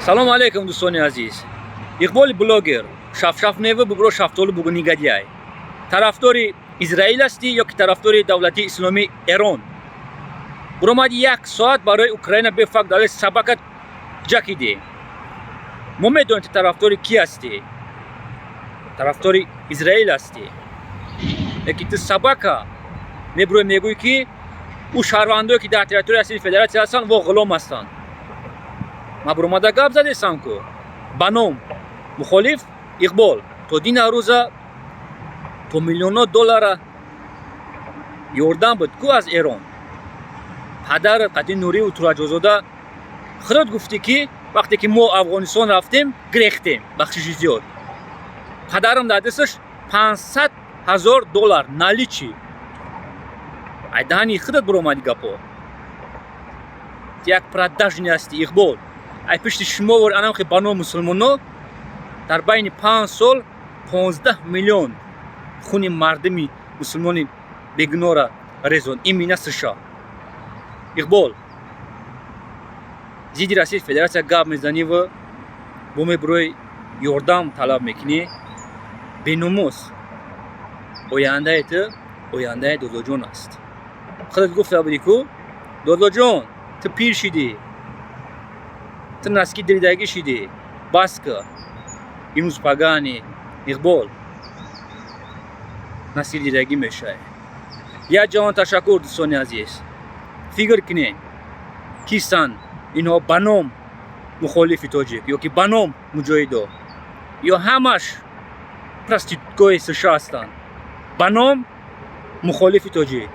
Салому алейкум, дӯстони азиз. Иқболи блогер, шафшаф нева бубро, шафтолу бугу, негодяй. Тарафдори Израил ҳастӣ ё ки тарафдори давлати исломии Эрон? Буромади, як соат барои Украина бефакт далел собака ҷакидӣ. Мо медонем, ту тарафдори кӣ ҳастӣ. Тарафдори Израил ҳастӣ. Лекин ту, собака, мебурӯй, мегӯӣ, ки ӯ шаҳрвандое, ки дар территорияи Россияи Федератсия ҳастанд, во ғулом ҳастанд. Ман буромада гап задесам ку ба ном мухолиф Иқбол то дина рӯза то миллионҳо доллара ёрдам буд ку аз Эрон. Падар қати Нуриву Тураҷозода худот гуфтӣ, ки вақте ки мо Афғонистон рафтем, гирехтем, бахшиши зиёд. Падарам дар дасташ 500 ҳазор доллар наличный. Ай даҳани худат буромади гапо. Як продажный ҳастӣ, Иқбол. Ай пишти шумо вор анам хе ба ном мусулмоно дар байни 5 сол 15 миллион хуни мардуми мусулмони бегунора резон имина США. Иқбол, зидди Россияи Федератсия гап мезаниву бо мебурӯи ёрдам талаб мекунӣ. Беномус, ояндаи ту ояндаи додоҷон аст. Худат гуфта будӣ ку: «Додоҷон, ту пир шидӣ, ту носки диридагӣ шидӣ, бас ка». Имрӯз пагани, Иқбол, носки диридагӣ мешавӣ. Як ҷаҳон ташаккур, дӯстони азиз. Фикр кунед, кистанд инҳо ба ном мухолифи тоҷик ё ки ба ном муҷоҳидо, ё ҳамаш проституткои США ҳастанд ба ном мухолифи тоҷик.